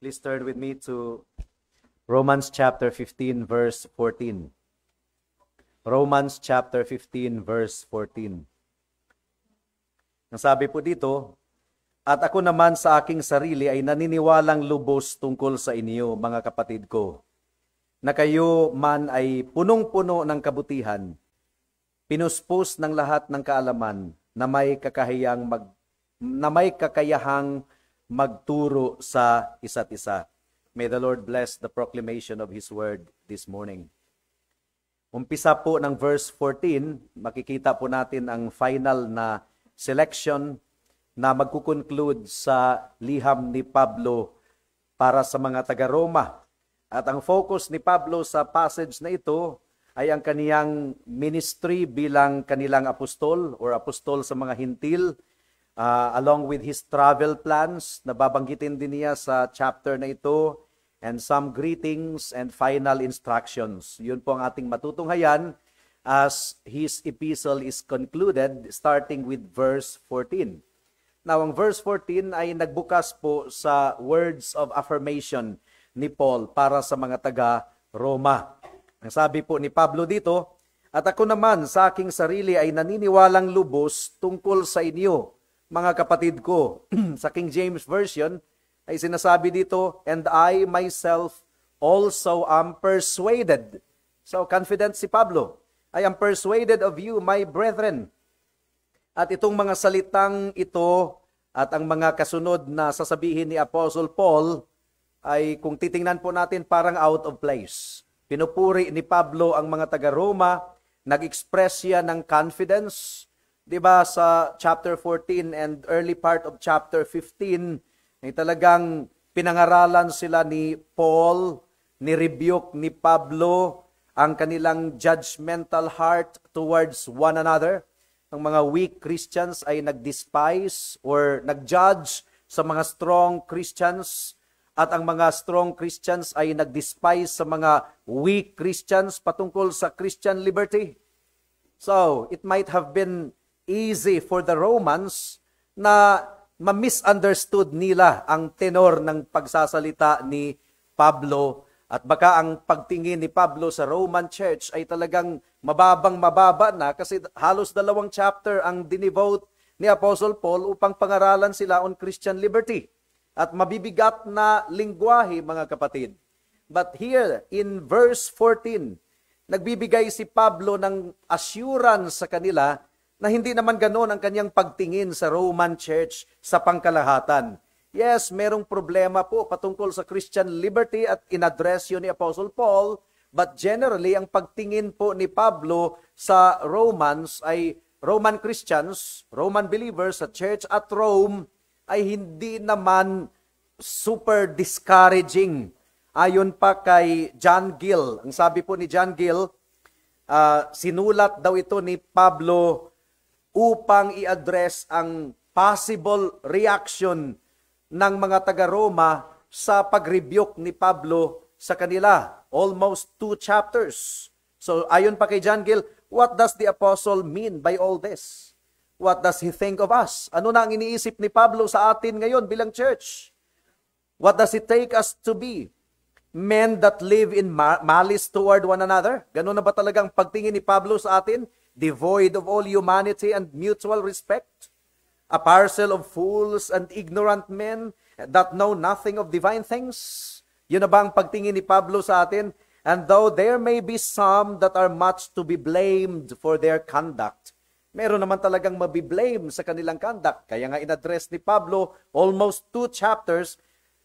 Please turn with me to Romans chapter 15 verse 14. Romans chapter 15 verse 14. Ang sabi po dito, "At ako naman sa aking sarili ay naniniwalang lubos tungkol sa inyo, mga kapatid ko, na kayo man ay punong-puno ng kabutihan, pinuspos ng lahat ng kaalaman na may kakayahang magturo sa isa't isa." May the Lord bless the proclamation of His word this morning. Umpisa po ng verse 14, makikita po natin ang final na selection na magko-conclude sa liham ni Pablo para sa mga taga-Roma. At ang focus ni Pablo sa passage na ito ay ang kaniyang ministry bilang kanilang apostol or apostol sa mga Hentil, along with his travel plans na babanggitin din niya sa chapter na ito, and some greetings and final instructions. Yun po ang ating matutunghayan as his epistle is concluded, starting with verse 14. Now, ang verse 14 ay nagbukas po sa words of affirmation ni Paul para sa mga taga-Roma. Ang sabi po ni Pablo dito, "At ako naman sa aking sarili ay naniniwalang lubos tungkol sa inyo, mga kapatid ko." Sa King James Version ay sinasabi dito, "And I myself also am persuaded." So confident si Pablo. "I am persuaded of you, my brethren." At itong mga salitang ito at ang mga kasunod na sasabihin ni Apostle Paul ay kung titingnan po natin, parang out of place. Pinupuri ni Pablo ang mga taga-Roma, nag-express siya ng confidence. 'Di ba, sa chapter 14 and early part of chapter 15 ay talagang pinangaralan sila ni Paul, ni-rebuke ni Pablo ang kanilang judgmental heart towards one another. Ang mga weak Christians ay nag-despise or nag-judge sa mga strong Christians at ang mga strong Christians ay nag-despise sa mga weak Christians patungkol sa Christian liberty. So, it might have been easy for the Romans na ma-misunderstood nila ang tenor ng pagsasalita ni Pablo at baka ang pagtingin ni Pablo sa Roman Church ay talagang mababang mababa na kasi halos 2 chapter ang dinevote ni Apostle Paul upang pangaralan sila on Christian liberty. At mabibigat na lingwahe, mga kapatid. But here in verse 14, nagbibigay si Pablo ng assurance sa kanila na hindi naman ganoon ang kanyang pagtingin sa Roman Church sa pangkalahatan. Yes, merong problema po patungkol sa Christian liberty at inaddress yun ni Apostle Paul, but generally, ang pagtingin po ni Pablo sa Romans ay Roman Christians, Roman believers sa church at Rome ay hindi naman super discouraging. Ayon pa kay John Gill, ang sabi po ni John Gill, sinulat daw ito ni Pablo upang i-address ang possible reaction ng mga taga-Roma sa pag-rebuke ni Pablo sa kanila. Almost 2 chapters. So ayon pa kay John Gill, what does the apostle mean by all this? What does he think of us? Ano na ang iniisip ni Pablo sa atin ngayon bilang church? What does he take us to be? Men that live in malice toward one another? Ganun na ba talagang pagtingin ni Pablo sa atin? Devoid of all humanity and mutual respect? A parcel of fools and ignorant men that know nothing of divine things? Yun na ba ang pagtingin ni Pablo sa atin? And though there may be some that are much to be blamed for their conduct, meron naman talagang mabi-blame sa kanilang conduct. Kaya nga in-address ni Pablo almost 2 chapters,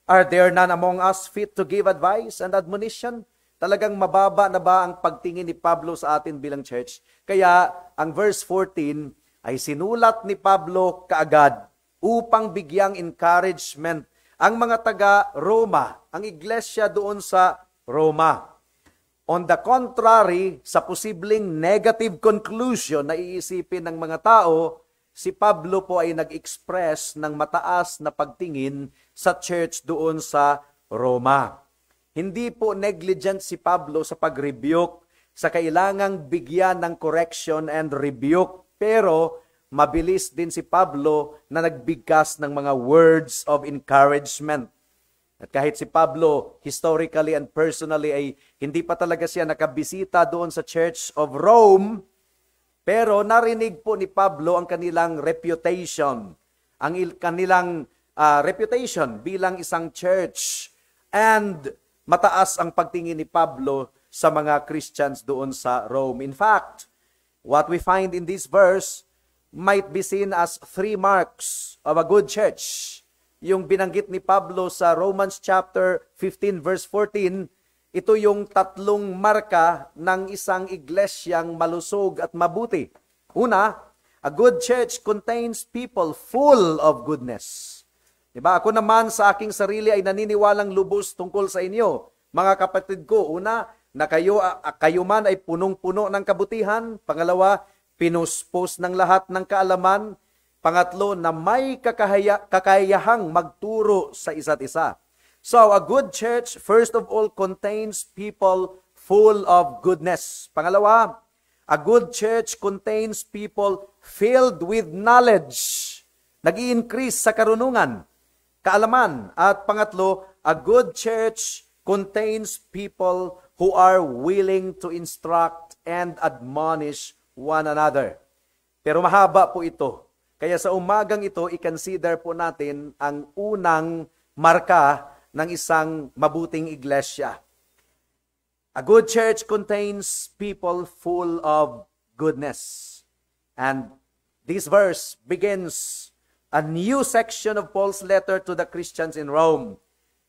are there none among us fit to give advice and admonition? Talagang mababa na ba ang pagtingin ni Pablo sa atin bilang church? Kaya ang verse 14 ay sinulat ni Pablo kaagad upang bigyang encouragement ang mga taga-Roma, ang iglesia doon sa Roma. On the contrary, sa posibleng negative conclusion na iisipin ng mga tao, si Pablo po ay nag-express ng mataas na pagtingin sa church doon sa Roma. Hindi po negligent si Pablo sa pag-rebuke, sa kailangang bigyan ng correction and rebuke, pero mabilis din si Pablo na nagbigkas ng mga words of encouragement. At kahit si Pablo, historically and personally, ay hindi pa talaga siya nakabisita doon sa Church of Rome, pero narinig po ni Pablo ang kanilang reputation, ang kanilang reputation bilang isang church. And mataas ang pagtingin ni Pablo sa mga Christians doon sa Rome. In fact, what we find in this verse might be seen as three marks of a good church. Yung binanggit ni Pablo sa Romans chapter 15 verse 14, ito yung tatlong marka ng isang iglesyang malusog at mabuti. Una, a good church contains people full of goodness. Diba? "Ako naman sa aking sarili ay naniniwalang lubos tungkol sa inyo, mga kapatid ko. Una, na kayo man ay punong-puno ng kabutihan. Pangalawa, pinuspos ng lahat ng kaalaman. Pangatlo, na may kakayahang magturo sa isa't isa." So, a good church, first of all, contains people full of goodness. Pangalawa, a good church contains people filled with knowledge. Nag increase sa karunungan, kaalaman. At pangatlo, a good church contains people who are willing to instruct and admonish one another. Pero mahaba po ito. Kaya sa umagang ito, i-consider po natin ang unang marka ng isang mabuting iglesia. A good church contains people full of goodness. And this verse begins a new section of Paul's letter to the Christians in Rome.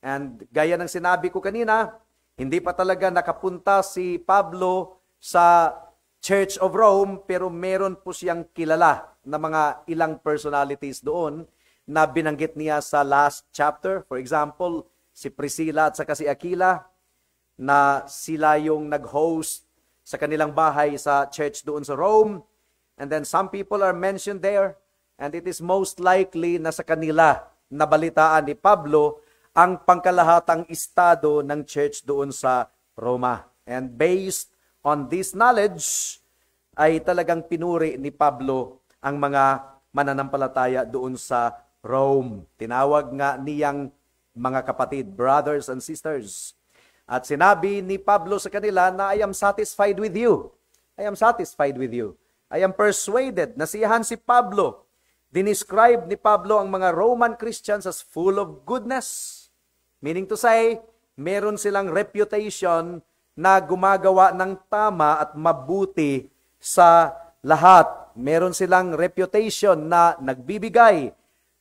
And gaya ng sinabi ko kanina, hindi pa talaga nakapunta si Pablo sa Church of Rome, pero meron po siyang kilala na mga ilang personalities doon na binanggit niya sa last chapter. For example, si Priscilla at saka si Aquila, na sila yung nag-host sa kanilang bahay sa church doon sa Rome. And then some people are mentioned there. And it is most likely na sa kanila nabalitaan ni Pablo ang pangkalahatang estado ng church doon sa Roma. And based on this knowledge, ay talagang pinuri ni Pablo ang mga mananampalataya doon sa Rome. Tinawag nga niyang mga kapatid, brothers and sisters. At sinabi ni Pablo sa kanila na "I am satisfied with you. I am satisfied with you. I am persuaded." Nasiyahan si Pablo. Dinescribe ni Pablo ang mga Roman Christians as full of goodness. Meaning to say, meron silang reputation na gumagawa ng tama at mabuti sa lahat. Meron silang reputation na nagbibigay,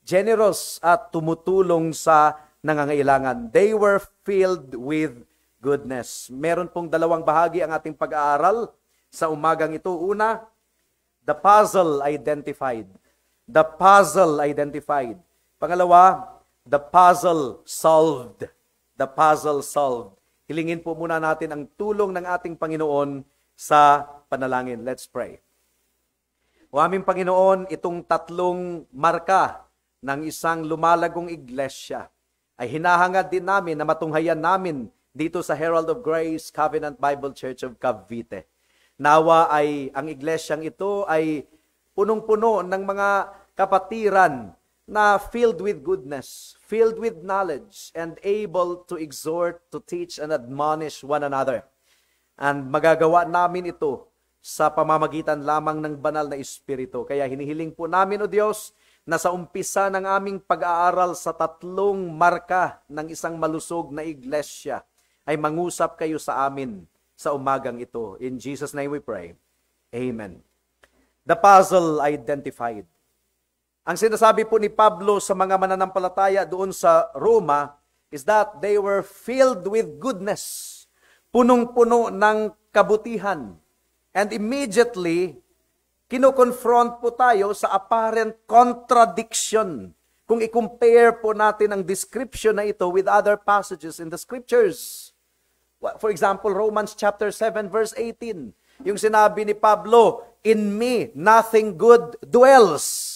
generous at tumutulong sa nangangailangan. They were filled with goodness. Meron pong dalawang bahagi ang ating pag-aaral sa umagang ito. Una, the puzzle identified. The puzzle identified. Pangalawa, the puzzle solved. The puzzle solved. Hilingin po muna natin ang tulong ng ating Panginoon sa panalangin. Let's pray. O aming Panginoon, itong tatlong marka ng isang lumalagong iglesia ay hinahangad din namin na matunghayan namin dito sa Herald of Grace Covenant Bible Church of Cavite. Nawa ay ang iglesyang ito ay punong-puno ng mga kapatiran na filled with goodness, filled with knowledge, and able to exhort, to teach, and admonish one another. And magagawa namin ito sa pamamagitan lamang ng Banal na Espiritu. Kaya hinihiling po namin, O Diyos, na sa umpisa ng aming pag-aaral sa tatlong marka ng isang malusog na iglesia, ay mangusap kayo sa amin sa umagang ito. In Jesus' name we pray. Amen. The puzzle identified. Ang sinasabi po ni Pablo sa mga mananampalataya doon sa Roma is that they were filled with goodness. Punong-puno ng kabutihan. And immediately, kino-confront po tayo sa apparent contradiction kung i-compare po natin ang description na ito with other passages in the scriptures. For example, Romans chapter 7 verse 18. Yung sinabi ni Pablo, "In me nothing good dwells."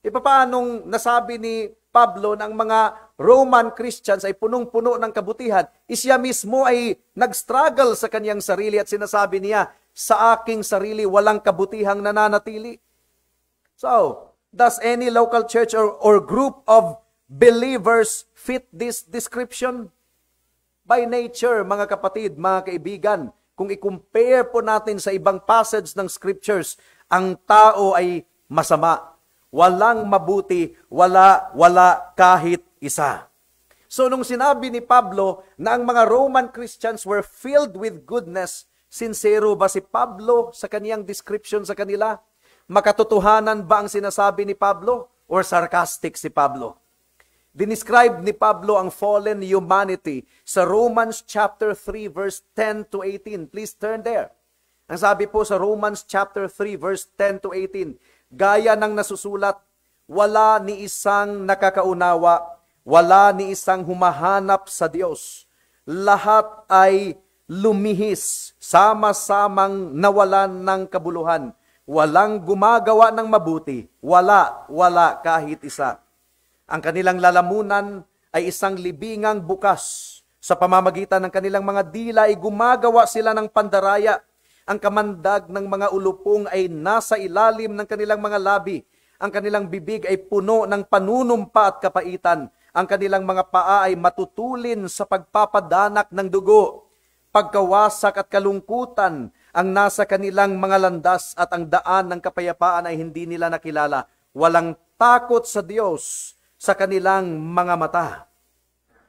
E paanong nasabi ni Pablo ng mga Roman Christians ay punong-puno ng kabutihan? Siya mismo ay nag-struggle sa kanyang sarili at sinasabi niya, "Sa aking sarili walang kabutihang nananatili." So, does any local church or group of believers fit this description? By nature, mga kapatid, mga kaibigan, kung i-compare po natin sa ibang passage ng scriptures, ang tao ay masama. Walang mabuti, wala, wala kahit isa. So nung sinabi ni Pablo na ang mga Roman Christians were filled with goodness, sincero ba si Pablo sa kaniyang description sa kanila? Makatotohanan ba ang sinasabi ni Pablo or sarcastic si Pablo? Dinescribe ni Pablo ang fallen humanity sa Romans chapter 3 verse 10 to 18. Please turn there. Ang sabi po sa Romans chapter 3 verse 10 to 18, "Gaya ng nasusulat, wala ni isang nakakaunawa, wala ni isang humahanap sa Diyos. Lahat ay lumihis, sama-samang nawalan ng kabuluhan. Walang gumagawa ng mabuti, wala, wala kahit isa. Ang kanilang lalamunan ay isang libingang bukas. Sa pamamagitan ng kanilang mga dila ay gumagawa sila ng pandaraya. Ang kamandag ng mga ulupong ay nasa ilalim ng kanilang mga labi. Ang kanilang bibig ay puno ng panunumpa at kapaitan. Ang kanilang mga paa ay matutulin sa pagpapadanak ng dugo. Pagkawasak at kalungkutan ang nasa kanilang mga landas at ang daan ng kapayapaan ay hindi nila nakilala. Walang takot sa Diyos sa kanilang mga mata."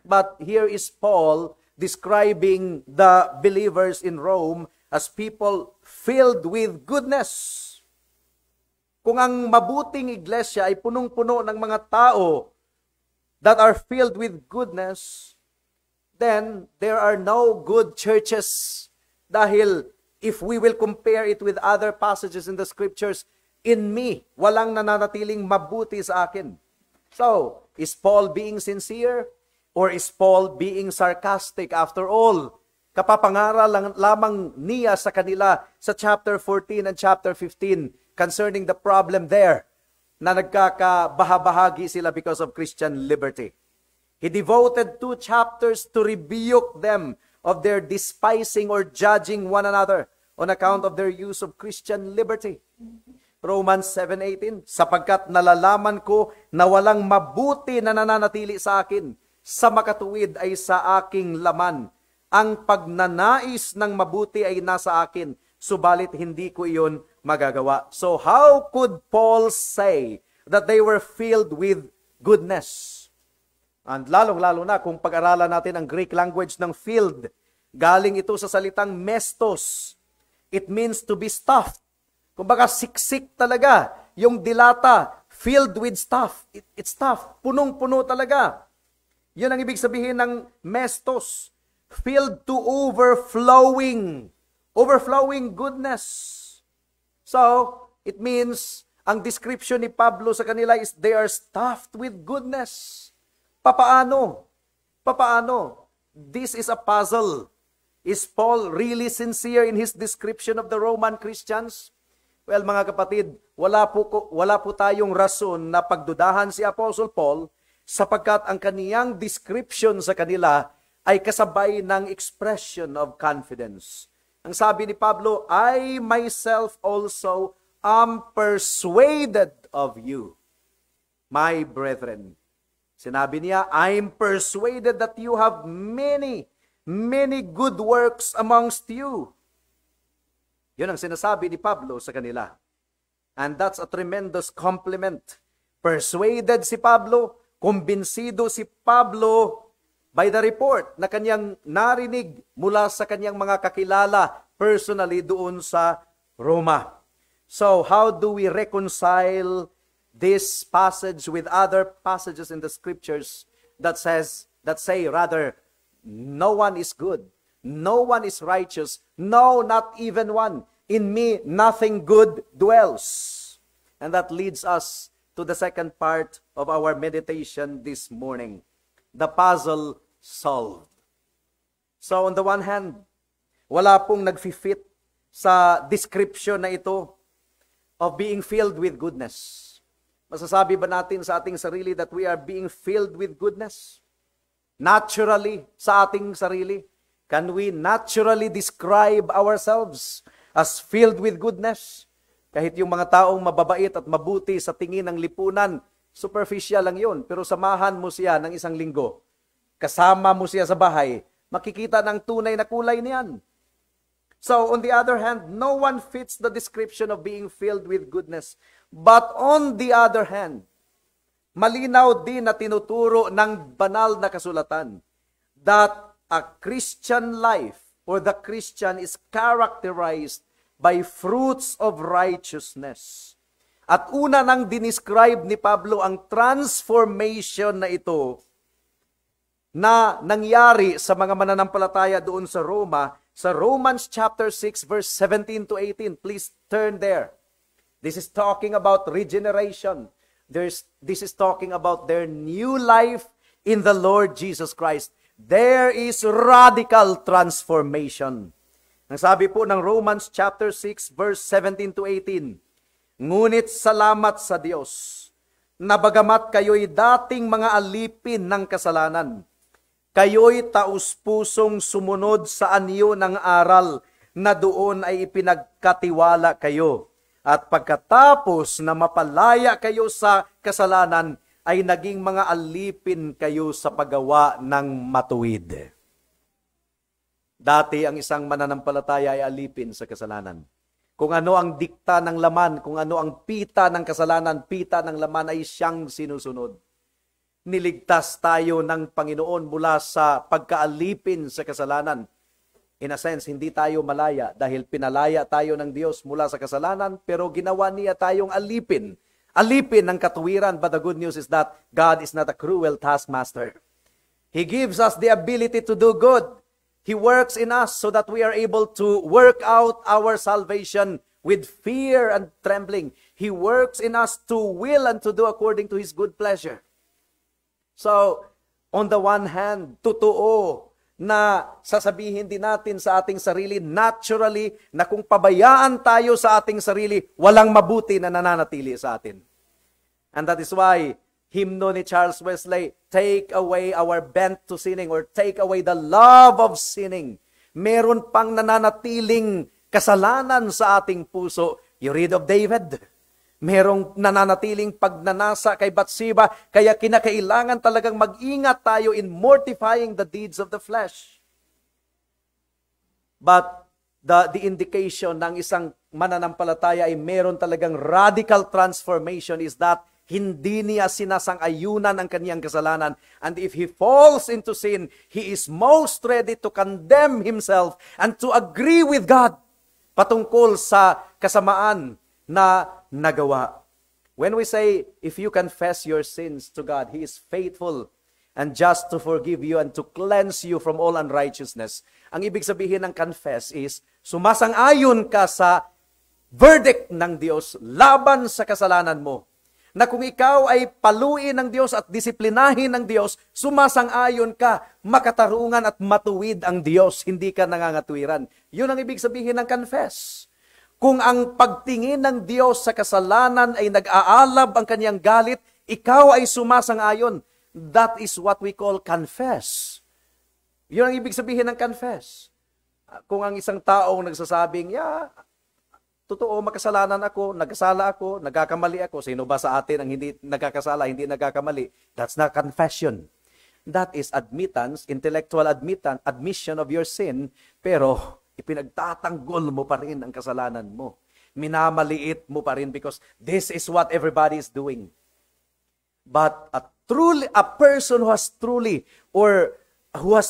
But here is Paul describing the believers in Rome as people filled with goodness. Kung ang mabuting iglesia ay punong-puno ng mga tao that are filled with goodness, then there are no good churches. Dahil if we will compare it with other passages in the scriptures, in me, walang nananatiling mabuti sa akin. So, is Paul being sincere or is Paul being sarcastic? After all, kapapangaral lang, lamang niya sa kanila sa chapter 14 and chapter 15 concerning the problem there na nagkakabahabahagi sila because of Christian liberty. He devoted two chapters to rebuke them of their despising or judging one another on account of their use of Christian liberty. Romans 7:18, "Sapagkat nalalaman ko na walang mabuti na nananatili sa akin, sa makatuwid ay sa aking laman. Ang pagnanais ng mabuti ay nasa akin, subalit hindi ko iyon magagawa." So how could Paul say that they were filled with goodness? And lalong-lalo na kung pag-aralan natin ang Greek language ng "filled", galing ito sa salitang mestos. It means to be stuffed. Kumbaga siksik talaga. Yung dilata, filled with stuff. It's stuffed. Punong-puno talaga. Yun ang ibig sabihin ng mestos. Filled to overflowing. Overflowing goodness. So, it means, ang description ni Pablo sa kanila is they are stuffed with goodness. Papaano? Papaano? This is a puzzle. Is Paul really sincere in his description of the Roman Christians? Well, mga kapatid, wala po tayong rason na pagdudahan si Apostle Paul sapagkat ang kaniyang description sa kanila ay kasabay ng expression of confidence. Ang sabi ni Pablo, "I myself also am persuaded of you, my brethren." Sinabi niya, "I'm persuaded that you have many, many good works amongst you." Yun ang sinasabi ni Pablo sa kanila. And that's a tremendous compliment. Persuaded si Pablo, kumbinsido si Pablo by the report na kanyang narinig mula sa kanyang mga kakilala personally doon sa Roma. So, how do we reconcile this passage with other passages in the scriptures that say rather, "No one is good, no one is righteous, no, not even one. In me, nothing good dwells"? And that leads us to the second part of our meditation this morning, the puzzle solved. So on the one hand, wala pong nag-fit sa description na ito of being filled with goodness. Masasabi ba natin sa ating sarili that we are being filled with goodness? Naturally, sa ating sarili? Can we naturally describe ourselves as filled with goodness? Kahit yung mga taong mababait at mabuti sa tingin ng lipunan, Superficial lang yun. Pero samahan mo siya ng isang linggo. Kasama mo siya sa bahay. Makikita ng tunay na kulay niyan. So, on the other hand, no one fits the description of being filled with goodness. But on the other hand, malinaw din na tinuturo ng banal na kasulatan that a Christian life or the Christian is characterized by fruits of righteousness. At una nang dinescribe ni Pablo ang transformation na ito na nangyari sa mga mananampalataya doon sa Roma, sa Romans chapter 6 verse 17 to 18. Please turn there. This is talking about regeneration. This is talking about their new life in the Lord Jesus Christ. There is radical transformation. Ang sabi po ng Romans chapter 6 verse 17 to 18, "Ngunit salamat sa Diyos, na bagamat kayo'y dating mga alipin ng kasalanan, kayo'y taus-pusong sumunod sa anyo ng aral na doon ay ipinagkatiwala kayo. At pagkatapos na mapalaya kayo sa kasalanan, ay naging mga alipin kayo sa paggawa ng matuwid." Dati, ang isang mananampalataya ay alipin sa kasalanan. Kung ano ang dikta ng laman, kung ano ang pita ng kasalanan, pita ng laman ay siyang sinusunod. Niligtas tayo ng Panginoon mula sa pagkaalipin sa kasalanan. In a sense, hindi tayo malaya dahil pinalaya tayo ng Diyos mula sa kasalanan, pero ginawa niya tayong alipin. Alipin ng katuwiran, but the good news is that God is not a cruel taskmaster. He gives us the ability to do good. He works in us so that we are able to work out our salvation with fear and trembling. He works in us to will and to do according to His good pleasure. So, on the one hand, totoo na sasabihin din natin sa ating sarili naturally na kung pabayaan tayo sa ating sarili, walang mabuti na nananatili sa atin. And that is why, himno ni Charles Wesley, "Take away our bent to sinning" or "Take away the love of sinning." Meron pang nananatiling kasalanan sa ating puso. You read of David. Merong nananatiling pagnanasa kay Bathsheba, kaya kinakailangan talagang mag-ingat tayo in mortifying the deeds of the flesh. But the indication ng isang mananampalataya ay meron talagang radical transformation is that hindi niya sinasang-ayunan ang kanyang kasalanan. And if he falls into sin, he is most ready to condemn himself and to agree with God patungkol sa kasamaan na nagawa. When we say, if you confess your sins to God, He is faithful and just to forgive you and to cleanse you from all unrighteousness. Ang ibig sabihin ng confess is, sumasang-ayon ka sa verdict ng Diyos laban sa kasalanan mo. Na kung ikaw ay paluin ng Diyos at disiplinahin ng Diyos, sumasang-ayon ka, makatarungan at matuwid ang Diyos, hindi ka nangangatwiran. Yun ang ibig sabihin ng confess. Kung ang pagtingin ng Diyos sa kasalanan ay nag-aalab ang kanyang galit, ikaw ay sumasang-ayon. That is what we call confess. Yun ang ibig sabihin ng confess. Kung ang isang taong nagsasabing, "Yeah, totoo, makasalanan ako, nagkasala ako, nagkakamali ako." Sino ba sa atin ang hindi nagkakasala, hindi nagkakamali? That's not confession. That is admittance, intellectual admittance, admission of your sin, pero ipinagtatanggol mo pa rin ang kasalanan mo. Minamaliit mo pa rin because this is what everybody is doing. But a person who has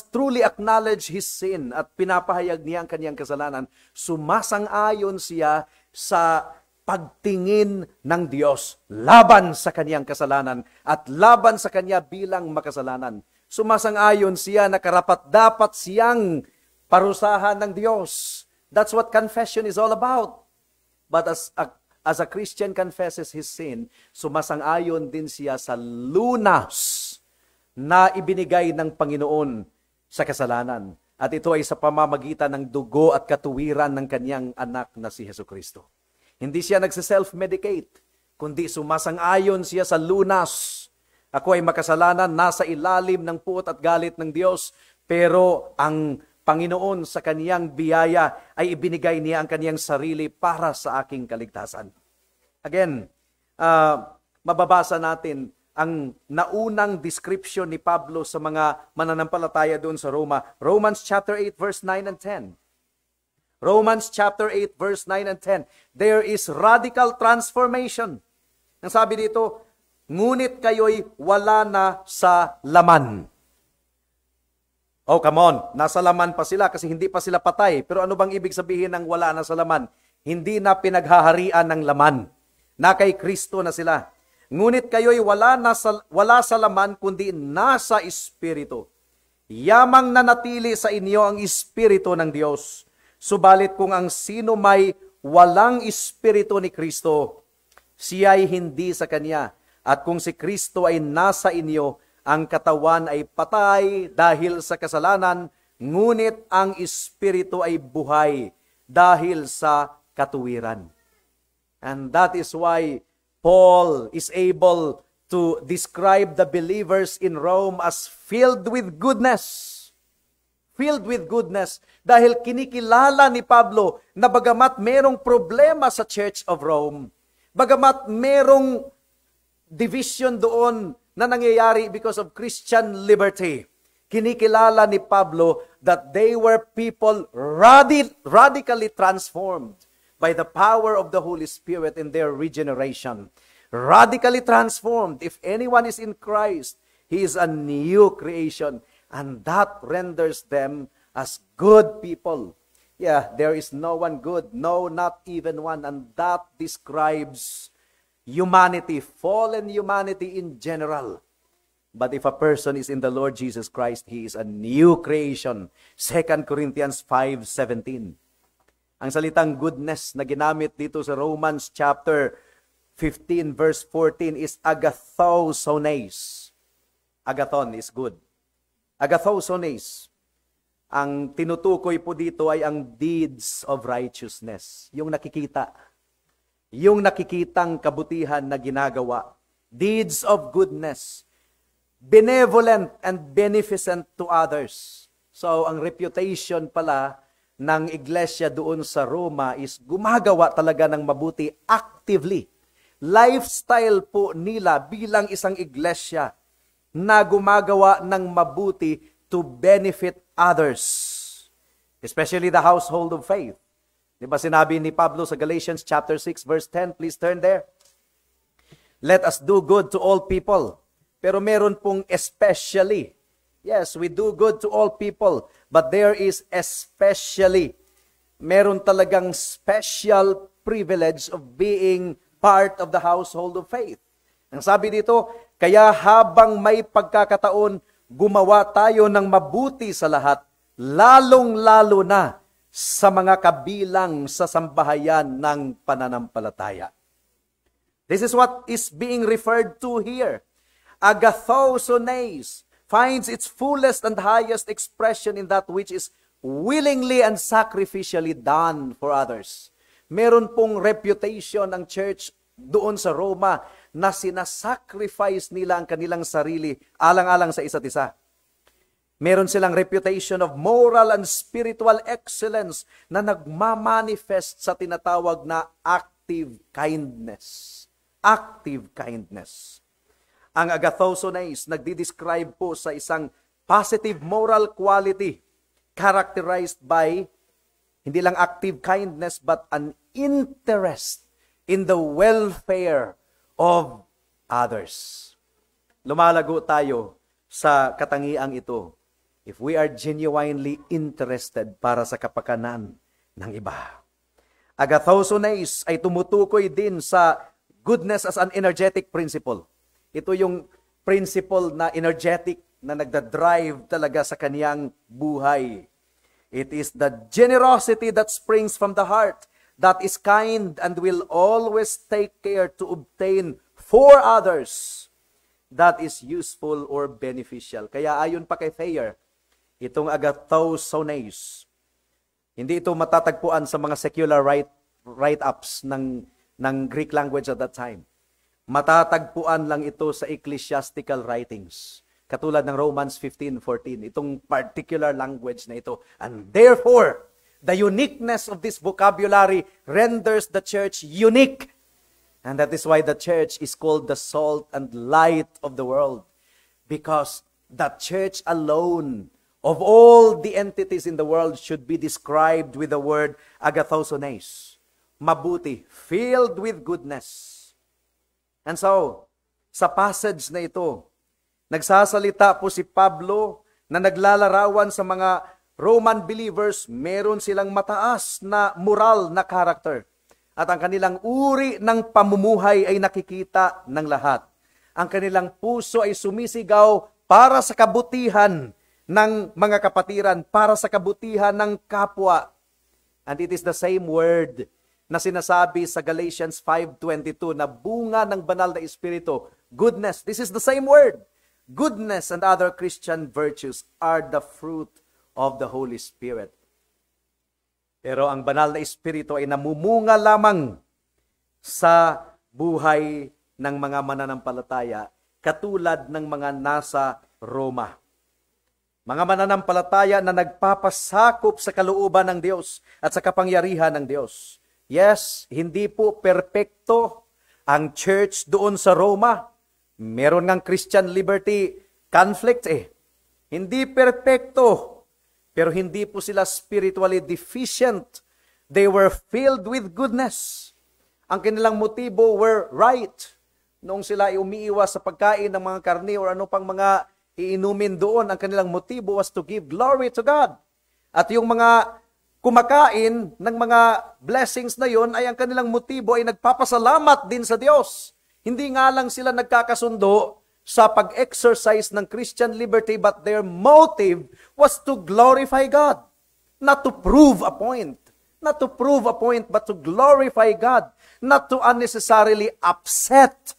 truly acknowledged his sin at pinapahayag niya ang kanyang kasalanan, sumasang-ayon siya sa pagtingin ng Diyos laban sa kanyang kasalanan at laban sa kanya bilang makasalanan. Sumasang-ayon siya na karapat-dapat siyang parusahan ng Diyos. That's what confession is all about. But as a Christian confesses his sin, sumasang-ayon din siya sa lunas na ibinigay ng Panginoon sa kasalanan. At ito ay sa pamamagitan ng dugo at katuwiran ng kanyang anak na si Hesu Kristo. Hindi siya nagse-self-medicate, kundi sumasang-ayon siya sa lunas. Ako ay makasalanan, nasa ilalim ng puot at galit ng Diyos, pero ang Panginoon sa kaniyang biyaya ay ibinigay niya ang kaniyang sarili para sa aking kaligtasan. Again, mababasa natin ang naunang description ni Pablo sa mga mananampalataya doon sa Roma. Romans chapter 8 verse 9 and 10. Romans chapter 8 verse 9 and 10. There is radical transformation. Ang sabi dito, "Ngunit kayo'y wala na sa laman." Oh, come on. Nasa laman pa sila kasi hindi pa sila patay. Pero ano bang ibig sabihin ng wala na sa laman? Hindi na pinaghaharian ng laman. Na kay Kristo na sila. "Ngunit kayo'y wala sa laman kundi nasa Espiritu, yamang nanatili sa inyo ang Espiritu ng Diyos. Subalit kung ang sino may walang Espiritu ni Kristo, siya'y hindi sa Kanya. At kung si Kristo ay nasa inyo, ang katawan ay patay dahil sa kasalanan, ngunit ang Espiritu ay buhay dahil sa katuwiran." And that is why Paul is able to describe the believers in Rome as filled with goodness. Filled with goodness. Dahil kinikilala ni Pablo na bagamat merong problema sa Church of Rome, bagamat merong division doon na nangyayari because of Christian liberty, kinikilala ni Pablo that they were people radically transformed by the power of the Holy Spirit in their regeneration. Radically transformed. If anyone is in Christ, he is a new creation. And that renders them as good people. Yeah, there is no one good, no, not even one. And that describes humanity, fallen humanity in general. But if a person is in the Lord Jesus Christ, he is a new creation. 2 Corinthians 5:17. Ang salitang goodness na ginamit dito sa Romans chapter 15 verse 14 is agathosones. Agathon is good. Agathosones. Ang tinutukoy po dito ay ang deeds of righteousness. Yung nakikita. Yung nakikitang kabutihan na ginagawa. Deeds of goodness. Benevolent and beneficent to others. So, ang reputation pala ng iglesia doon sa Roma is gumagawa talaga ng mabuti actively. Lifestyle po nila bilang isang iglesia na gumagawa ng mabuti to benefit others. Especially the household of faith. Di ba sinabi ni Pablo sa Galatians chapter 6 verse 10, please turn there. "Let us do good to all people." Pero meron pong especially. Yes, we do good to all people, but there is especially. Meron talagang special privilege of being part of the household of faith. Ang sabi dito, "Kaya habang may pagkakataon, gumawa tayo ng mabuti sa lahat, lalong-lalo na sa mga kabilang sa sambahayan ng pananampalataya." This is what is being referred to here. Agathosones finds its fullest and highest expression in that which is willingly and sacrificially done for others. Meron pong reputation ang church doon sa Roma na sinasacrifice nila ang kanilang sarili alang-alang sa isa't isa. Meron silang reputation of moral and spiritual excellence na nagmamanifest sa tinatawag na active kindness. Active kindness. Ang agathosones nagdi-describe po sa isang positive moral quality characterized by hindi lang active kindness but an interest in the welfare of others. Lumalago tayo sa katangiang ito if we are genuinely interested para sa kapakanan ng iba. Agathosones ay tumutukoy din sa goodness as an energetic principle. Ito yung principle na energetic na nagda-drive talaga sa kaniyang buhay. It is the generosity that springs from the heart that is kind and will always take care to obtain for others that is useful or beneficial. Kaya ayon pa kay Thayer, itong agathosones, hindi ito matatagpuan sa mga secular write-ups ng Greek language at that time. Matatagpuan lang ito sa ecclesiastical writings. Katulad ng Romans 15:14, itong particular language na ito. And therefore, the uniqueness of this vocabulary renders the church unique. And that is why the church is called the salt and light of the world. Because the church alone of all the entities in the world should be described with the word agathosune, mabuti, filled with goodness. And so, sa passage na ito, nagsasalita po si Pablo na naglalarawan sa mga Roman believers, meron silang mataas na moral na character. At ang kanilang uri ng pamumuhay ay nakikita ng lahat. Ang kanilang puso ay sumisigaw para sa kabutihan ng mga kapatiran, para sa kabutihan ng kapwa. And it is the same word na sinasabi sa Galatians 5:22 na bunga ng Banal na Espiritu, goodness. This is the same word. Goodness and other Christian virtues are the fruit of the Holy Spirit. Pero ang Banal na Espiritu ay namumunga lamang sa buhay ng mga mananampalataya, katulad ng mga nasa Roma. Mga mananampalataya na nagpapasakop sa kalooban ng Diyos at sa kapangyarihan ng Diyos. Yes, hindi po perpekto ang church doon sa Roma. Meron ngang Christian liberty conflict eh. Hindi perpekto, pero hindi po sila spiritually deficient. They were filled with goodness. Ang kanilang motibo were right. Noong sila ay umiiwas sa pagkain ng mga karne or ano pang mga iinumin doon, ang kanilang motibo was to give glory to God. At yung mga kumakain ng mga blessings na yon ay ang kanilang motibo ay nagpapasalamat din sa Diyos. Hindi nga lang sila nagkakasundo sa pag-exercise ng Christian liberty, but their motive was to glorify God. Not to prove a point. Not to prove a point, but to glorify God. Not to unnecessarily upset,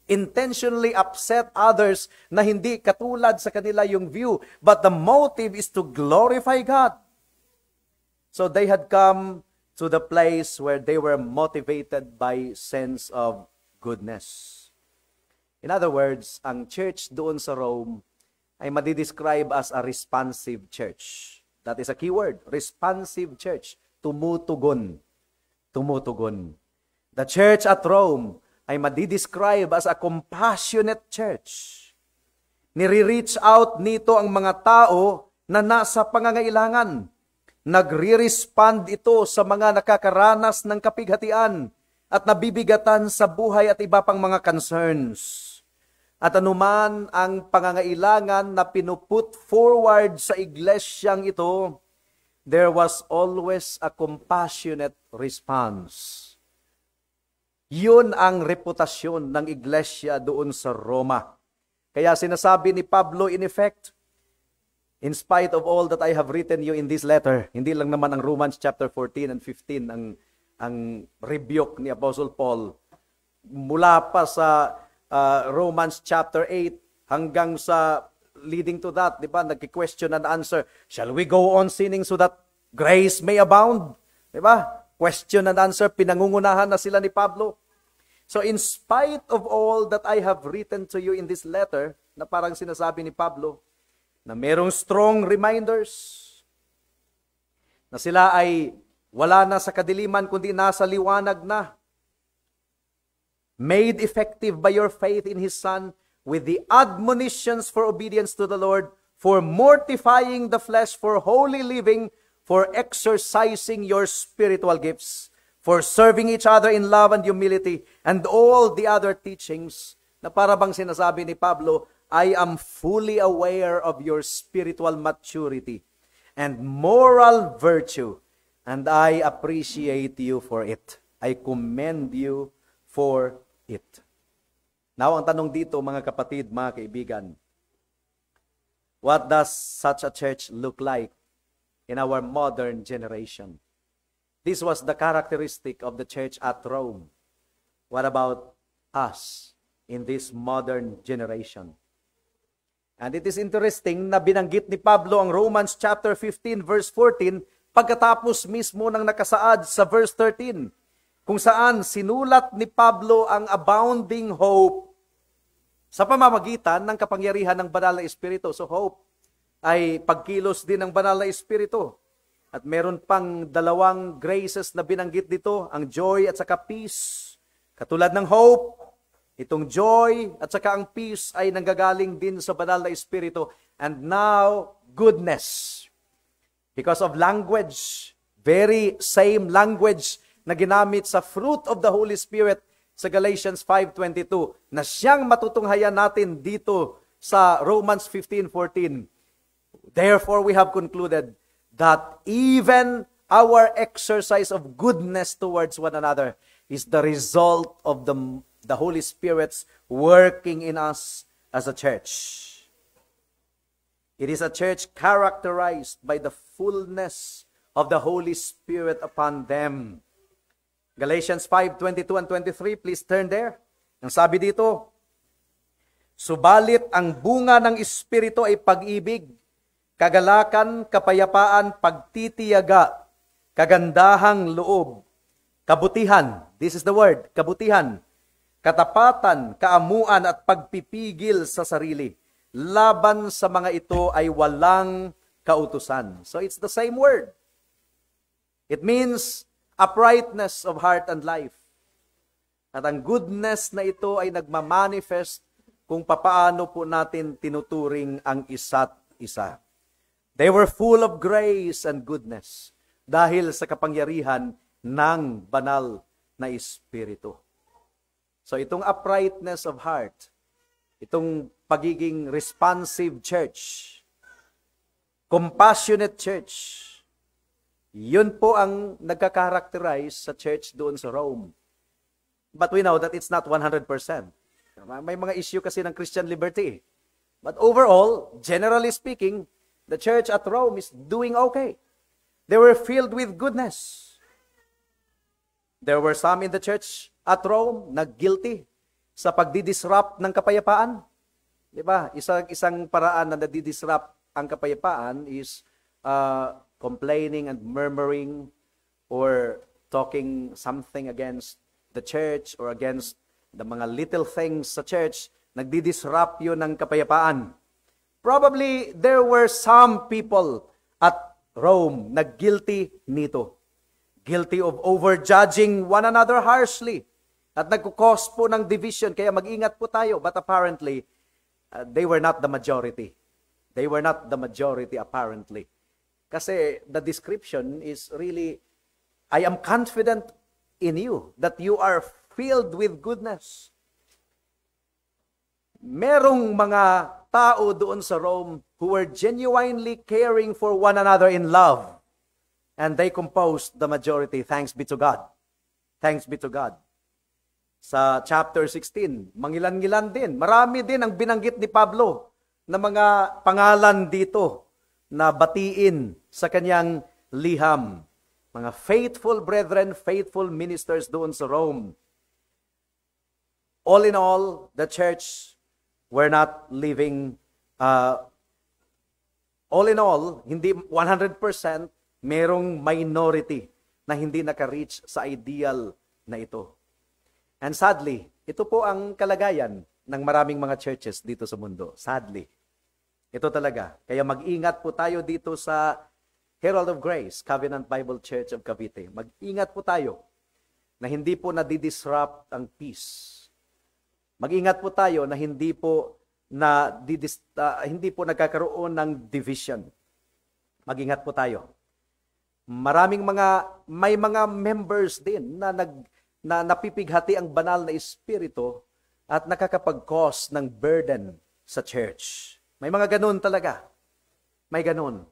intentionally upset others na hindi katulad sa kanila yung view. But the motive is to glorify God. So they had come to the place where they were motivated by sense of goodness. In other words, ang church doon sa Rome ay madidescribe as a responsive church. That is a key word, responsive church. Tumutugon. Tumutugon. The church at Rome ay madidescribe as a compassionate church. Nire-reach out nito ang mga tao na nasa pangangailangan. Nagre-respond ito sa mga nakakaranas ng kapighatian at nabibigatan sa buhay at iba pang mga concerns. At anuman ang pangangailangan na pinuput forward sa iglesyang ito, there was always a compassionate response. Yun ang reputasyon ng iglesia doon sa Roma. Kaya sinasabi ni Pablo, in effect, "In spite of all that I have written you in this letter," hindi lang naman ang Romans chapter 14 and 15 ang rebuke ni Apostle Paul. Mula pa sa Romans chapter 8 hanggang sa leading to that, di ba? Nagki-question and answer. "Shall we go on sinning so that grace may abound?" Di ba? Question and answer, pinangungunahan na sila ni Pablo. "So in spite of all that I have written to you in this letter," na parang sinasabi ni Pablo, na merong strong reminders, na sila ay wala na sa kadiliman kundi nasa liwanag na, made effective by your faith in His Son, with the admonitions for obedience to the Lord, for mortifying the flesh, for holy living, for exercising your spiritual gifts, for serving each other in love and humility, and all the other teachings," na para bang sinasabi ni Pablo, "I am fully aware of your spiritual maturity and moral virtue, and I appreciate you for it. I commend you for it." Now, ang tanong dito, mga kapatid, mga kaibigan, what does such a church look like in our modern generation? This was the characteristic of the church at Rome. What about us in this modern generation? And it is interesting na binanggit ni Pablo ang Romans chapter 15 verse 14 pagkatapos mismo ng nakasaad sa verse 13, kung saan sinulat ni Pablo ang abounding hope sa pamamagitan ng kapangyarihan ng Banal na Espiritu. So hope ay pagkilos din ng Banal na Espiritu. At meron pang dalawang graces na binanggit dito, ang joy at saka peace. Katulad ng hope, itong joy at saka ang peace ay nanggagaling din sa Banal na Espiritu. And now, goodness. Because of language, very same language na ginamit sa fruit of the Holy Spirit sa Galatians 5:22 na siyang matutunghayan natin dito sa Romans 15:14. Therefore, we have concluded that even our exercise of goodness towards one another is the result of the Holy Spirit's working in us as a church. It is a church characterized by the fullness of the Holy Spirit upon them. Galatians 5:22 and 23, please turn there. Ang sabi dito, "Subalit ang bunga ng Espiritu ay pag-ibig, kagalakan, kapayapaan, pagtitiyaga, kagandahang loob, kabutihan." This is the word, kabutihan, "katapatan, kaamuan at pagpipigil sa sarili. Laban sa mga ito ay walang kautusan." So it's the same word. It means uprightness of heart and life. At ang goodness na ito ay nagmamanifest kung papaano po natin tinuturing ang isa't isa. They were full of grace and goodness dahil sa kapangyarihan ng Banal na Espiritu. So itong uprightness of heart, itong pagiging responsive church, compassionate church, yun po ang nagka-characterize sa church doon sa Rome. But we know that it's not 100%. May mga issue kasi ng Christian liberty. But overall, generally speaking, the church at Rome is doing okay. They were filled with goodness. There were some in the church at Rome na guilty sa pagdi-disrupt ng kapayapaan. Di ba? Isang paraan na nadi-disrupt ang kapayapaan is complaining and murmuring or talking something against the church or against the mga little things sa church. Nagdi-disrupt yun ng kapayapaan. Probably there were some people at Rome na guilty nito. Guilty of overjudging one another harshly. At nagko-cause po ng division, kaya mag-ingat po tayo. But apparently, they were not the majority. They were not the majority, apparently. Kasi the description is really, "I am confident in you that you are filled with goodness." Merong mga tao doon sa Rome who were genuinely caring for one another in love. And they composed the majority. Thanks be to God. Thanks be to God. Sa chapter 16, mangilan-ngilan din. Marami din ang binanggit ni Pablo na mga pangalan dito na batiin sa kanyang liham. Mga faithful brethren, faithful ministers doon sa Rome. All in all, the church were not living, all in all, hindi 100%, merong minority na hindi naka-reach sa ideal na ito. And sadly, ito po ang kalagayan ng maraming mga churches dito sa mundo. Sadly. Ito talaga. Kaya mag-ingat po tayo dito sa Herald of Grace, Covenant Bible Church of Cavite. Mag-ingat po tayo na hindi po nadidisrupt ang peace. Mag-ingat po tayo na hindi po nagkakaroon ng division. Mag-ingat po tayo. Maraming mga may mga members din na napipighati ang Banal na Espiritu at nakakapag-cause ng burden sa church. May mga ganun talaga. May ganun.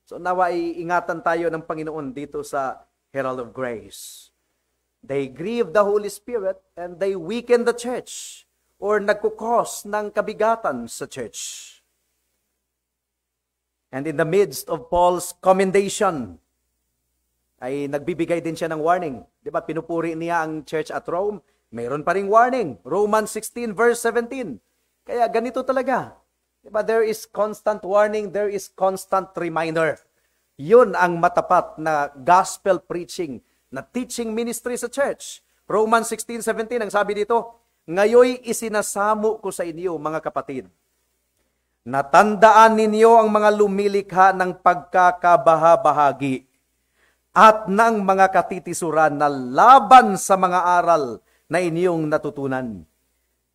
So nawa ay ingatan tayo ng Panginoon dito sa Herald of Grace. They grieve the Holy Spirit and they weaken the church or nagko-cause ng kabigatan sa church. And in the midst of Paul's commendation, ay nagbibigay din siya ng warning. Di ba? Pinupuri niya ang church at Rome. Mayroon pa ring warning. Romans 16 verse 17. Kaya ganito talaga. Di ba? There is constant warning, there is constant reminder. Yun ang matapat na gospel preaching, na teaching ministry sa church. Romans 16:17, ang sabi dito, "Ngayoy isinasamo ko sa inyo, mga kapatid, natandaan ninyo ang mga lumilikha ng pagkakabahabahagi at ng mga katitisuran na laban sa mga aral na inyong natutunan.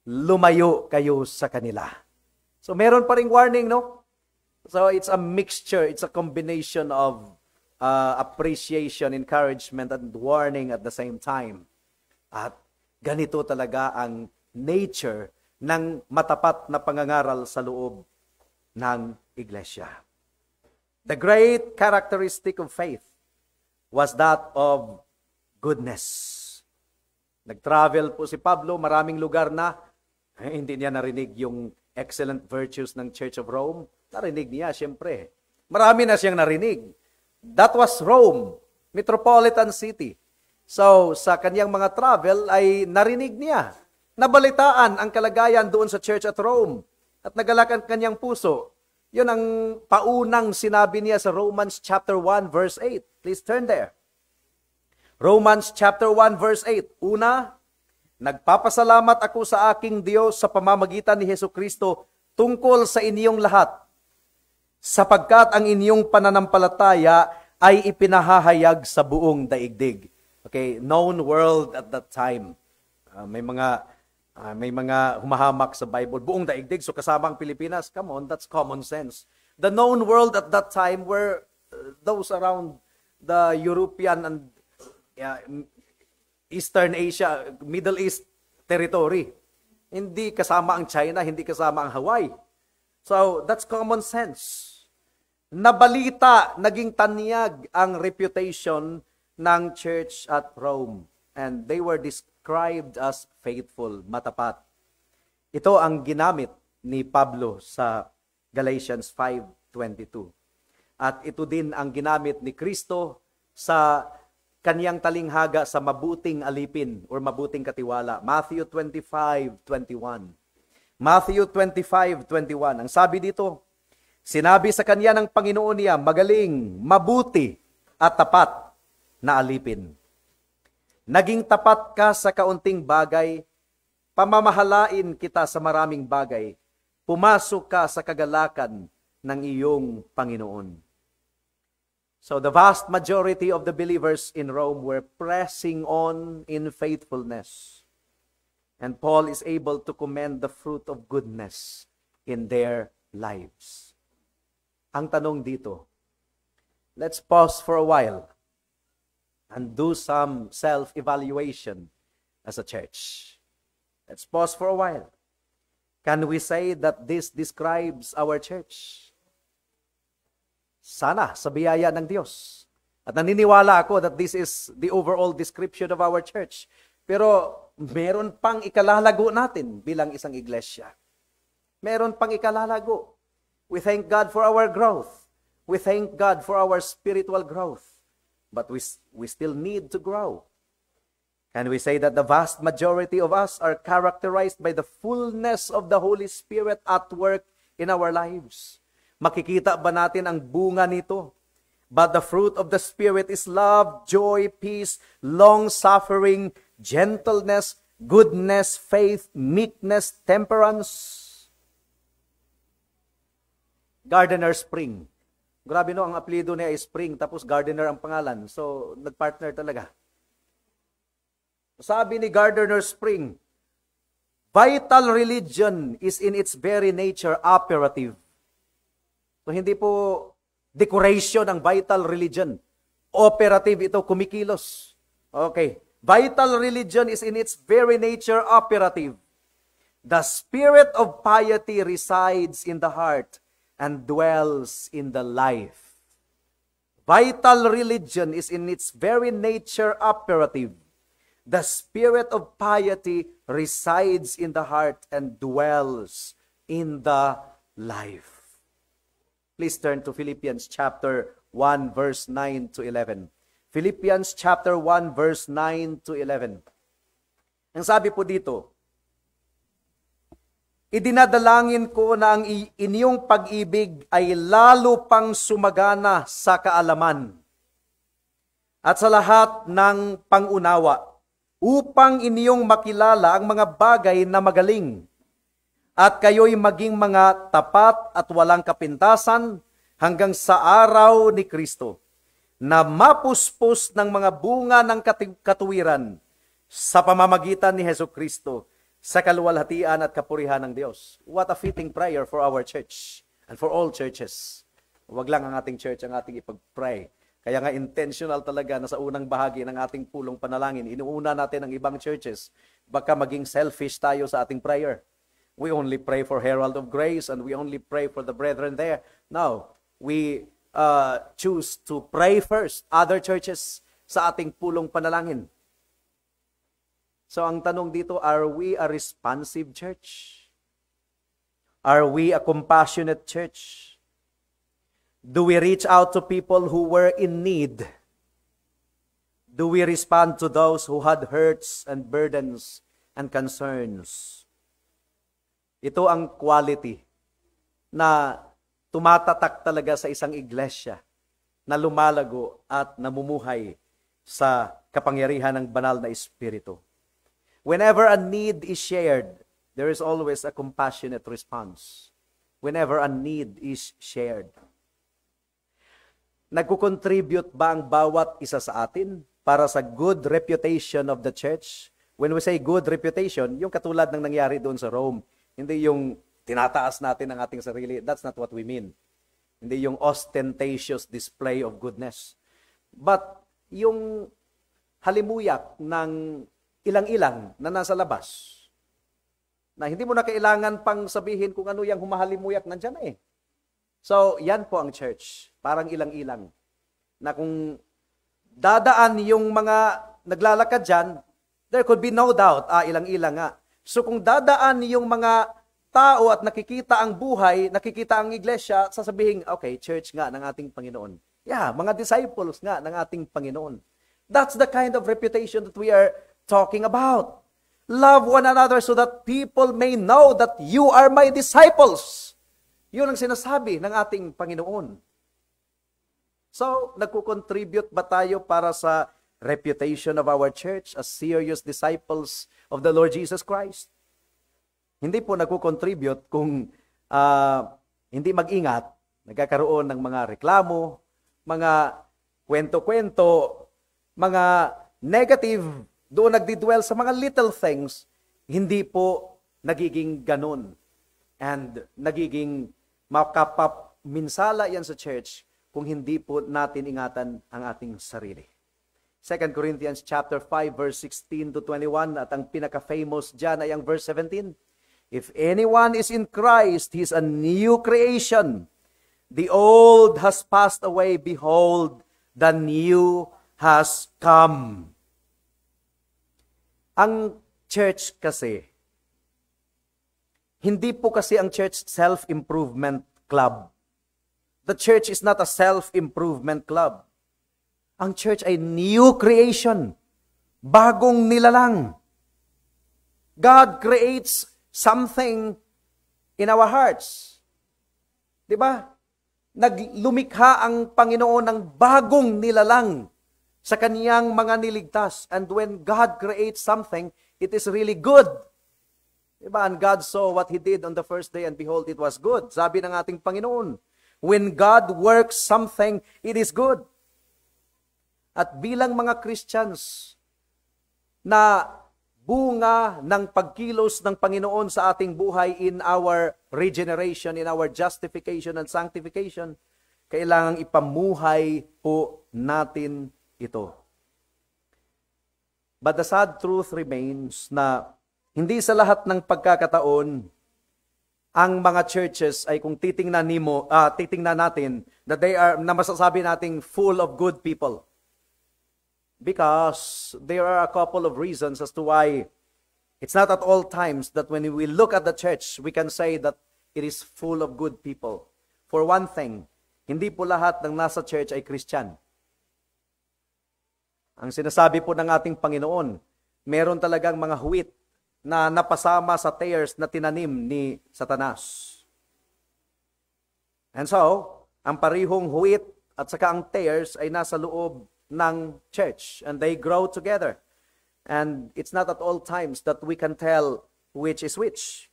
Lumayo kayo sa kanila. So meron pa ring warning, no? So it's a mixture, it's a combination of appreciation, encouragement, and warning at the same time. At ganito talaga ang nature ng matapat na pangangaral sa loob ng iglesia. The great characteristic of faith was that of goodness. Nag-travel po si Pablo, maraming lugar na, eh, hindi niya narinig yung excellent virtues ng Church of Rome. Narinig niya, siyempre. Marami na siyang narinig. That was Rome, metropolitan city. So, sa kanyang mga travel ay narinig niya. Nabalitaan ang kalagayan doon sa church at Rome. At nagalak ang kanyang puso. Yun ang paunang sinabi niya sa Romans chapter 1 verse 8. Please turn there. Romans chapter 1 verse 8. Una, nagpapasalamat ako sa aking Diyos sa pamamagitan ni Hesu Kristo tungkol sa inyong lahat, sapagkat ang inyong pananampalataya ay ipinahahayag sa buong daigdig. Okay, known world at that time. May mga humahamak sa Bible, buong daigdig, so kasama ang Pilipinas. Come on, that's common sense. The known world at that time were those around the European and Eastern Asia, Middle East territory. Hindi kasama ang China, hindi kasama ang Hawaii. So, that's common sense. Nabalita, naging tanyag ang reputation ng church at Rome. And they were described as faithful, matapat. Ito ang ginamit ni Pablo sa Galatians 5:22. At ito din ang ginamit ni Kristo sa kaniyang talinghaga sa mabuting alipin or mabuting katiwala. Matthew 25:21. Matthew 25:21. Ang sabi dito, sinabi sa kanya ng Panginoon niya, "Magaling, mabuti at tapat na alipin. Naging tapat ka sa kaunting bagay, pamamahalain kita sa maraming bagay. Pumasok ka sa kagalakan ng iyong Panginoon." So the vast majority of the believers in Rome were pressing on in faithfulness. And Paul is able to commend the fruit of goodness in their lives. Ang tanong dito, let's pause for a while and do some self-evaluation as a church. Let's pause for a while. Can we say that this describes our church? Sana, sa biyaya ng Diyos. At naniniwala ako that this is the overall description of our church. Pero meron pang ikalalago natin bilang isang iglesia. Meron pang ikalalago. We thank God for our growth. We thank God for our spiritual growth. But we still need to grow. Can we say that the vast majority of us are characterized by the fullness of the Holy Spirit at work in our lives? Makikita ba natin ang bunga nito? But the fruit of the Spirit is love, joy, peace, long-suffering, gentleness, goodness, faith, meekness, temperance. Gardiner Spring. Grabe, no, ang apelyido niya ay Spring, tapos Gardiner ang pangalan. So, nagpartner talaga. Sabi ni Gardiner Spring, "Vital religion is in its very nature operative." So, hindi po decoration ang vital religion. Operative ito, kumikilos. Okay. Vital religion is in its very nature operative. The spirit of piety resides in the heart and dwells in the life. Vital religion is in its very nature operative. The spirit of piety resides in the heart and dwells in the life. Please turn to Philippians chapter 1 verse 9 to 11. Philippians chapter 1 verse 9 to 11. Ang sabi po dito, "Idinadalangin ko na ang inyong pag-ibig ay lalo pang sumagana sa kaalaman at sa lahat ng pangunawa upang inyong makilala ang mga bagay na magaling at kayo'y maging mga tapat at walang kapintasan hanggang sa araw ni Kristo na mapuspos ng mga bunga ng katuwiran Sa pamamagitan ni Hesu Kristo, sa kaluwalhatian at kapurihan ng Diyos. What a fitting prayer for our church and for all churches. Huwag lang ang ating church ang ating ipag-pray. Kaya nga intentional talaga na sa unang bahagi ng ating pulong panalangin, inuuna natin ang ibang churches. Baka maging selfish tayo sa ating prayer. We only pray for Herald of Grace and we only pray for the brethren there. No, we choose to pray first other churches sa ating pulong panalangin. So ang tanong dito, are we a responsive church? Are we a compassionate church? Do we reach out to people who were in need? Do we respond to those who had hurts and burdens and concerns? Ito ang quality na tumatatak talaga sa isang iglesia na lumalago at namumuhay sa kapangyarihan ng Banal na Espiritu. Whenever a need is shared, there is always a compassionate response. Whenever a need is shared. Nagko-contribute ba ang bawat isa sa atin para sa good reputation of the church? When we say good reputation, yung katulad ng nangyari doon sa Rome, hindi yung tinataas natin ang ating sarili. That's not what we mean. Hindi yung ostentatious display of goodness. But yung halimuyak ng ilang-ilang na nasa labas, na hindi mo na kailangan pang sabihin kung ano yung humahalimuyak, nandyan na eh. So, yan po ang church. Parang ilang-ilang. Na kung dadaan yung mga naglalakad dyan, there could be no doubt, ah, ilang-ilang nga. So kung dadaan yung mga tao at nakikita ang buhay, nakikita ang iglesia, sasabihin, "Okay, church nga ng ating Panginoon. Yeah, mga disciples nga ng ating Panginoon." That's the kind of reputation that we are talking about. Love one another so that people may know that you are my disciples. Yun ang sinasabi ng ating Panginoon. So, nagko-contribute ba tayo para sa reputation of our church as serious disciples of the Lord Jesus Christ? Hindi po nagko-contribute kung hindi mag-ingat, nagkakaroon ng mga reklamo, mga kwento-kwento, mga negative, doon nagdi-dwell sa mga little things, hindi po nagiging ganun. And nagiging makapaminsala yan sa church kung hindi po natin ingatan ang ating sarili. 2 Corinthians chapter 5 verse 16 to 21, at ang pinaka-famous diyan ay ang verse 17. "If anyone is in Christ, he is a new creation. The old has passed away, behold, the new has come." Ang church kasi, hindi po kasi ang church self-improvement club. The church is not a self-improvement club. Ang church ay new creation. Bagong nilalang. God creates something in our hearts. 'Di ba? Naglumikha ang Panginoon ng bagong nilalang sa kaniyang mga niligtas. And when God creates something, it is really good. Diba? "And God saw what He did on the first day, and behold, it was good." Sabi ng ating Panginoon. When God works something, it is good. At bilang mga Christians na bunga ng pagkilos ng Panginoon sa ating buhay in our regeneration, in our justification and sanctification, kailangang ipamuhay po natin ito. But the sad truth remains na hindi sa lahat ng pagkakataon ang mga churches ay kung titingnan natin that they are na masasabi nating full of good people. Because there are a couple of reasons as to why it's not at all times that when we look at the church, we can say that it is full of good people. For one thing, hindi po lahat ng nasa church ay Christian. Ang sinasabi po ng ating Panginoon, meron talagang mga wheat na napasama sa tares na tinanim ni Satanas. And so, ang parihong wheat at saka ang tares ay nasa loob ng church and they grow together. And it's not at all times that we can tell which is which.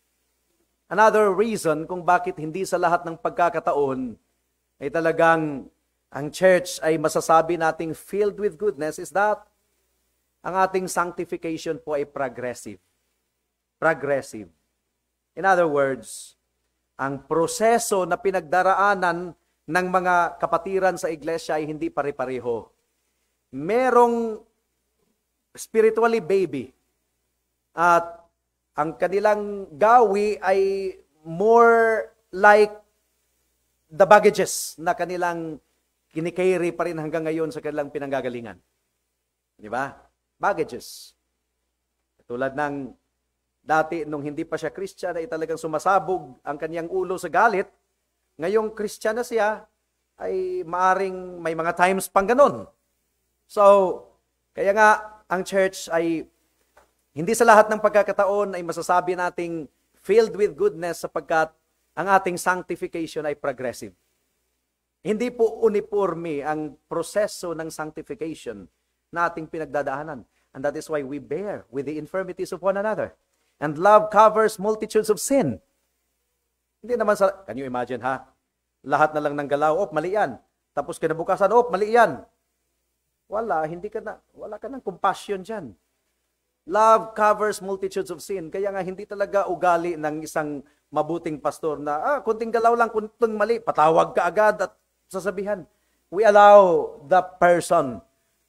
Another reason kung bakit hindi sa lahat ng pagkakataon ay talagang ang church ay masasabi nating filled with goodness is that Ang ating sanctification po ay progressive. Progressive. In other words, ang proseso na pinagdaraanan ng mga kapatiran sa iglesia ay hindi pare-pareho. Merong spiritually baby at ang kanilang gawi ay more like the baggages na kanilang kini-carry pa rin hanggang ngayon sa kanilang pinanggagalingan. Di ba? Baggages. Tulad ng dati, nung hindi pa siya Christian, ay talagang sumasabog ang kanyang ulo sa galit. Ngayong Christian na siya, ay maaring may mga times pang ganon. So, kaya nga, ang church ay hindi sa lahat ng pagkakataon ay masasabi nating filled with goodness sapagkat ang ating sanctification ay progressive. Hindi po uniforme ang proseso ng sanctification na ating pinagdadaanan. And that is why we bear with the infirmities of one another. And love covers multitudes of sin. Hindi naman sa, can you imagine, ha? Lahat na lang ng galaw, "Oh, mali yan." Tapos kinabukasan, "Oh, mali yan." Wala, hindi ka na, wala ka ng compassion dyan. Love covers multitudes of sin. Kaya nga hindi talaga ugali ng isang mabuting pastor na kunting galaw lang, kunting mali, patawag ka agad at sasabihan. We allow the person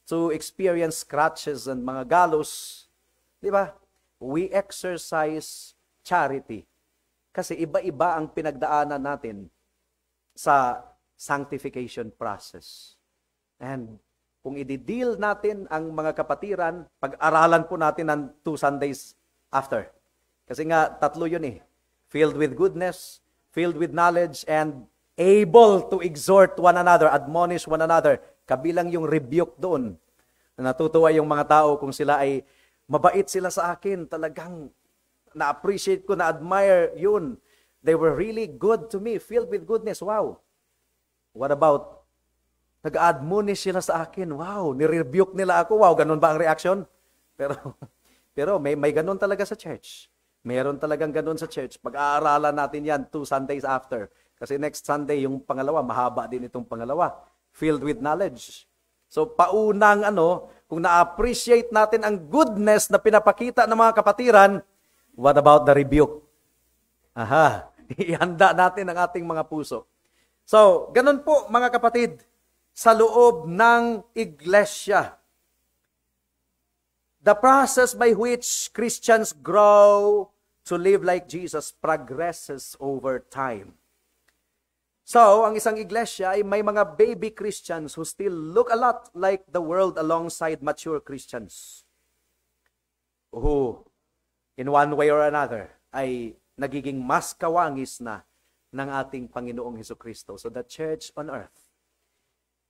to experience scratches and mga galos. Di ba? We exercise charity. Kasi iba-iba ang pinagdaanan natin sa sanctification process. And kung i-deal natin ang mga kapatiran, pag-aralan po natin ng 2 Sundays after. Kasi nga, tatlo yun eh. Filled with goodness, filled with knowledge, and able to exhort one another, admonish one another. Kabilang yung rebuke doon. Natutuwa yung mga tao kung sila ay mabait sila sa akin. Talagang na-appreciate ko, na-admire yun. They were really good to me, filled with goodness. Wow. What about nag-admonish sila sa akin? Wow, ni-rebuke nila ako. Wow, ganun ba ang reaction? Pero may ganun talaga sa church. Meron talagang ganun sa church. Pag-aaralan natin yan 2 Sundays after. Kasi next Sunday, yung pangalawa, mahaba din itong pangalawa. Filled with knowledge. So, paunang ano, kung na-appreciate natin ang goodness na pinapakita ng mga kapatiran, what about the rebuke? Aha, ihanda natin ang ating mga puso. So, ganun po, mga kapatid, sa loob ng iglesia. The process by which Christians grow to live like Jesus progresses over time. So, ang isang iglesia ay may mga baby Christians who still look a lot like the world alongside mature Christians who, in one way or another, ay nagiging mas kawangis na ng ating Panginoong Heso Kristo. So, the church on earth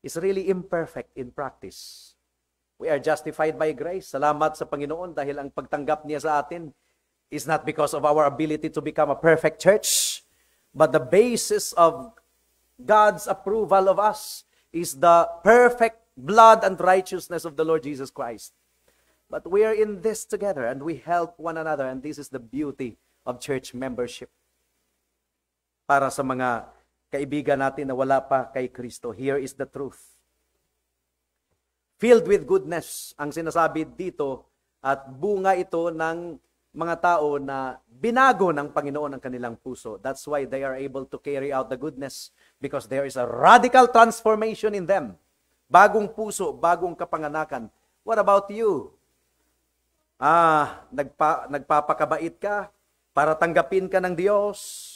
is really imperfect in practice. We are justified by grace. Salamat sa Panginoon dahil ang pagtanggap niya sa atin is not because of our ability to become a perfect church, but the basis of God's approval of us is the perfect blood and righteousness of the Lord Jesus Christ. But we are in this together and we help one another, and this is the beauty of church membership. Para sa mga kaibigan natin na wala pa kay Kristo, here is the truth. Filled with goodness ang sinasabi dito at bunga ito ng mga tao na binago ng Panginoon ang kanilang puso. That's why they are able to carry out the goodness, because there is a radical transformation in them. Bagong puso, bagong kapanganakan. What about you? Nagpapakabait ka para tanggapin ka ng Diyos.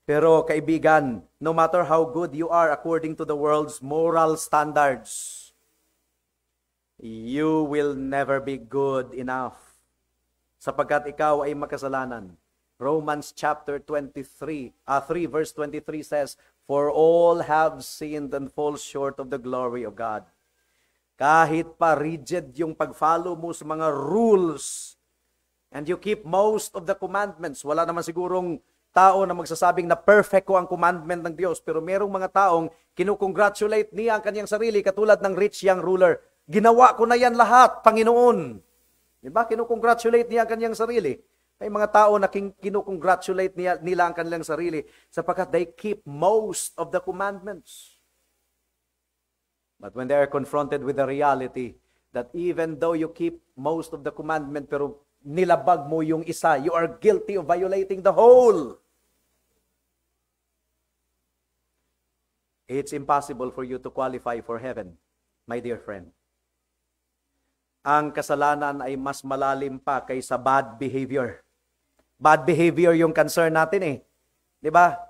Pero kaibigan, no matter how good you are according to the world's moral standards, you will never be good enough sapagkat ikaw ay makasalanan. Romans chapter 23, 3 verse 23 says, "For all have sinned and fall short of the glory of God." Kahit pa rigid yung pag-follow mo sa mga rules and you keep most of the commandments, wala naman sigurong tao na magsasabing na perfect ko ang commandment ng Diyos, pero merong mga taong kinu-congratulate niya ang kanyang sarili katulad ng rich young ruler. "Ginawa ko na yan lahat, Panginoon." Di ba? Kinu-congratulate niya ang kanyang sarili. May mga tao na kinu-congratulate nila ang kanilang sarili sapagkat they keep most of the commandments. But when they are confronted with the reality That even though you keep most of the commandment, pero nilabag mo yung isa, you are guilty of violating the whole. It's impossible for you to qualify for heaven, my dear friend. Ang kasalanan ay mas malalim pa kaysa bad behavior. Bad behavior yung concern natin eh. 'Di ba?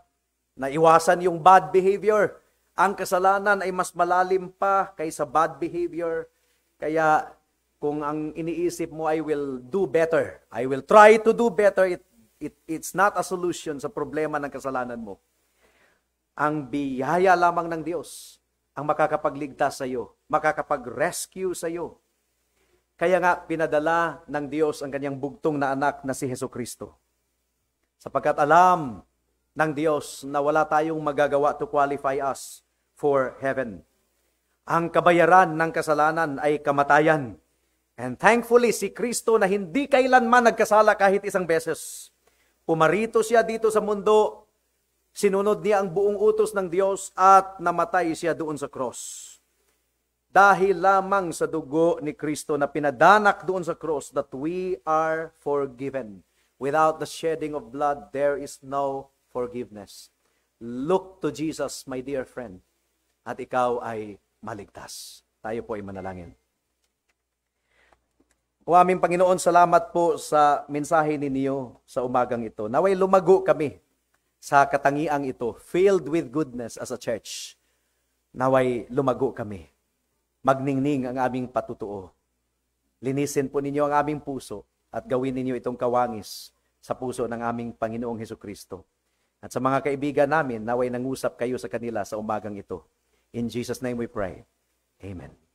Naiwasan yung bad behavior. Ang kasalanan ay mas malalim pa kaysa bad behavior. Kaya kung ang iniisip mo, "I will do better, I will try to do better," it's not a solution sa problema ng kasalanan mo. Ang biyaya lamang ng Diyos ang makakapagligtas sa iyo, makakapag-rescue sa iyo. Kaya nga, pinadala ng Diyos ang kanyang bugtong na anak na si Heso Kristo. Sapagkat alam ng Diyos na wala tayong magagawa to qualify us for heaven. Ang kabayaran ng kasalanan ay kamatayan. And thankfully, si Kristo na hindi kailanman nagkasala kahit isang beses, pumarito siya dito sa mundo, sinunod niya ang buong utos ng Diyos at namatay siya doon sa cross. Dahil lamang sa dugo ni Kristo na pinadanak doon sa cross that we are forgiven. Without the shedding of blood, there is no forgiveness. Look to Jesus, my dear friend, at ikaw ay maligtas. Tayo po ay manalangin. O aming Panginoon, salamat po sa mensahe ninyo sa umagang ito. Naway lumago kami sa katangiang ito, filled with goodness as a church. Naway lumago kami. Magningning ang aming patutuo. Linisin po ninyo ang aming puso at gawin ninyo itong kawangis sa puso ng aming Panginoong Heso Kristo. At sa mga kaibigan namin, naway nangusap kayo sa kanila sa umagang ito. In Jesus' name we pray. Amen.